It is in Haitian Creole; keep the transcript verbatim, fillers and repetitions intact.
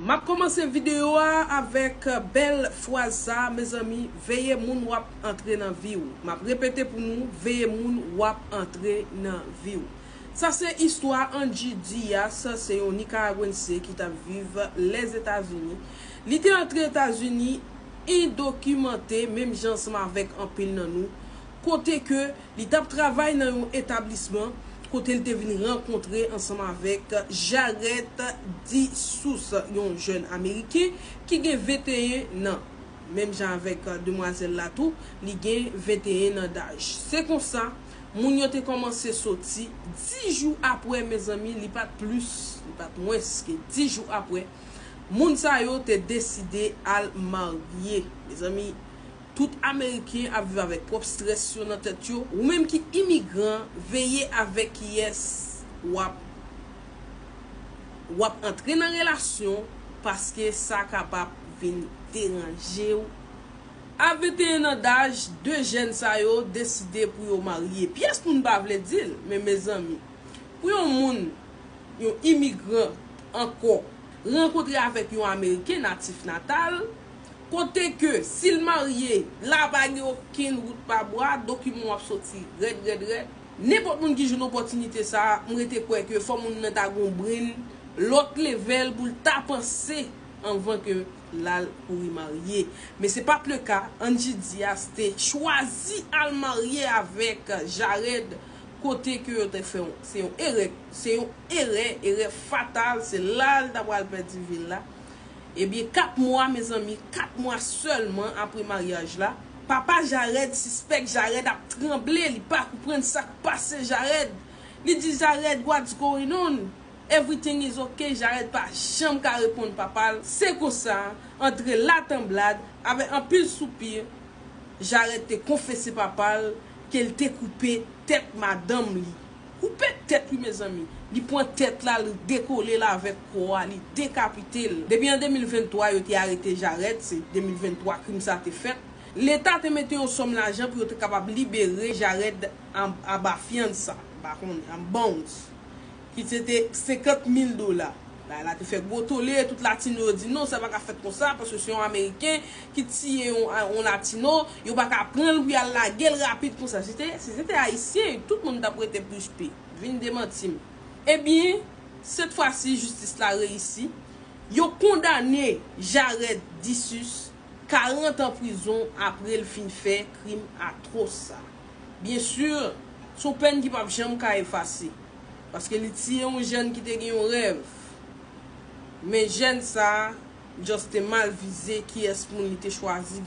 M ap kòmanse videyo a avèk bèl fraz sa, mezanmi, veye moun w ap antre nan vi w. M ap repete pou nou, veye moun w ap antre nan vi w. Sa se istwa Angie Diaz, se yon Nikaragwense ki t ap viv Lèzetazini. Li te antre Etazini endokimante, menm jan ansanm avèk anpil nan nou, kote ke li t ap travay nan yon etablisman kote li te vin rankontre ansanm avèk Jared Disous, yon jèn Ameriken ki gen venteyen an. Menm jan avèk demwazèl la tou, li gen venteyen an daj. Se konsa, moun yo te kòmanse soti. Dis jou apre, mezanmi, li pa t plis, li pa t mwens ke dis jou apre, moun sa yo te deside al marye. Mezanmi, tout Ameriken ap viv avèk pwòp estrès yo nan tèt yo. Ou menm ki imigran, veye avèk kiyès w ap, w ap antre nan relasyon, paske sa kapab vin deranje w. A venteyen an daj, de jèn sa yo deside pou yo marye. Pyès moun pa vle di l, men mezanmi, pou yon moun, yon imigran ankò, rankontre avèk yon Ameriken natif natal, kote ke si l marye, la pa gen okenn wout pa bwa, dokiman w ap soti rèd, rèd, rèd. Nenpòt moun ki jwenn opòtinite sa a, m rete kwè ke fò moun nan ta gon brenn lòt level pou l ta panse anvan ke l al kouri marye. Men se pa t le ka. Angie Diaz te chwazi al marye avèk Jared, kote ke yo te fè yon, se yon erè, se yon erè, erè fatal, se la l ta pral pèdi vi l la. Ebyen, kat mwa, mezanmi, kat mwa sèlman apre maryaj la, papa Jared sispèk Jared ap tranble, li pa konprann sa k pase Jared. Li di Jared, "What's going on? Everything is okay." Jared pa janm ka reponn papa l. Se konsa, antre latanblad, avèk anpil soupi, Jared te konfese papa l ke l te koupe tèt madanm li. Koupe tèt wi, mezanmi. Li pran tèt la, li dekole l avèk kò a, li dekapite l. Depi an de mil venntwa, yo te arete Jared, se de mil venntwa krim sa te fèt. Leta te mete yon sòm lajan pou yo te kapab libere Jared an, anba fyansa, pa konnen, an bonds, ki se te senkant mil dola. Bagay la te fè gwo tole, tout latino yo di non, sa pa ka fèt konsa, paske se yon Ameriken ki tiye yon, yon latino, yo pa ka pran l pou y al lage l rapid konsa. Si te, si se te Ayisyen, tout moun t ap rete bouch be, vin demanti m. Ebyen, sèt fwa si, jistis la reyisi. Yo kondane Jared Dissus karant an prizon apre l fin fè krim atwòs sa. Byen si, se yon pèn ki p ap janm ka efase. Paske li tiye yon jèn ki te gen yon rèv. Men jèn sa a, just te mal vize kiyès moun li te chwazi.